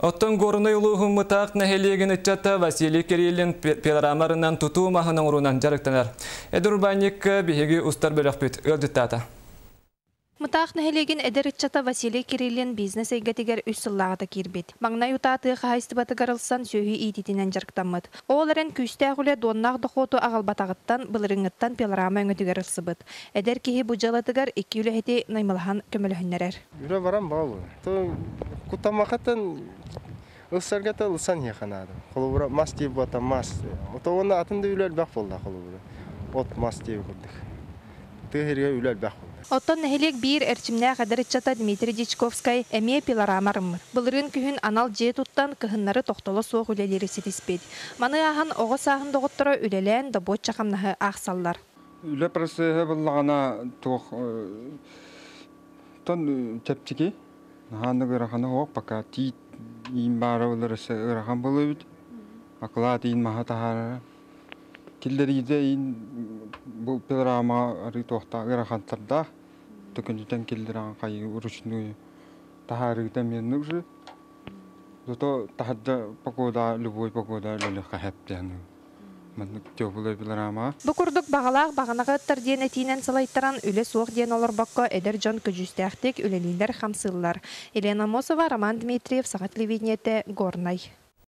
Оттон Горнай улууһун Мытаах нэһилиэгин ыччата Василий Кириллин пилорамарынан тутуу маһын оҥоруунан дьарыктанар. Эдэр урбаанньыкка биһиги устар бөлөхпүт ыалдьыттаата. Мытаах нэһилиэгин эдэр ыччата Василий Кириллин бизнес эйгэтигэр үс сыллааҕыта киирбит. Маҥнай утаа тыа хаһаайыстыбатыгар ылсан сүөһү иитиитинэн дьарыктаммыт. Ол эрэн күүстээх үлэ дуоннаах дохуоту аҕалбатаҕыттан былырыыҥҥыттан пилорама өҥөтүгэр ылсыбыт. Эдэр киһи бу дьыалатыгар икки үлэһити наймылаһан көмөлөһүннэрэр. Үлэ баран баҕа Кутамахаттан ылсарга ылсан иһиэхэ наада. Холобура, мас диир буолта мас. Ото уонна атын да үлэ элбэх буолла холобура. От мас диир курдук. Тыа сиригэр үлэ элбэх буолла. Оттон нэһилиэк биир эрчимнээх эдэр ыччата Дмитрий Дьячковскай эмиэ пилорама арыммыт. Былырыын күһүн анал дьиэ туттан, кыһыннары тохтоло суох үлэлиири ситиспит. Маны ааһан оҕо сааһын доҕотторо үлэлээн добуочча хамнаһы аахсаллар. Үлэ процеһа буллаҕына туох тон чэпчэки наһааны ыарахана суох пока тиит иин баара буолар өссө ыарахан буолуо эбит акылаат иин маһа таһаарара киллэриитэ иин бу пилорамаҕа арыы туохтаах ыарахаттардаах төкүнүтэн киллэрэҕин хайыы ручную таһаарыыта эмиэ уже зато таһырдьа погода любой погода үлэлиэххэ сөп диэн маннык теплый пилорамаҕа. Бу курдук баҕалаах баҕанаҕа ыттар диэн этиинэн салайтаран, үлэ суох диэн олорбокко эдэр дьон көдьүүстээхтик үлэлииллэр-хамсыыллар. Елена Аммосова, Роман Дмитриев, Саха телевидениетэ, Горнай.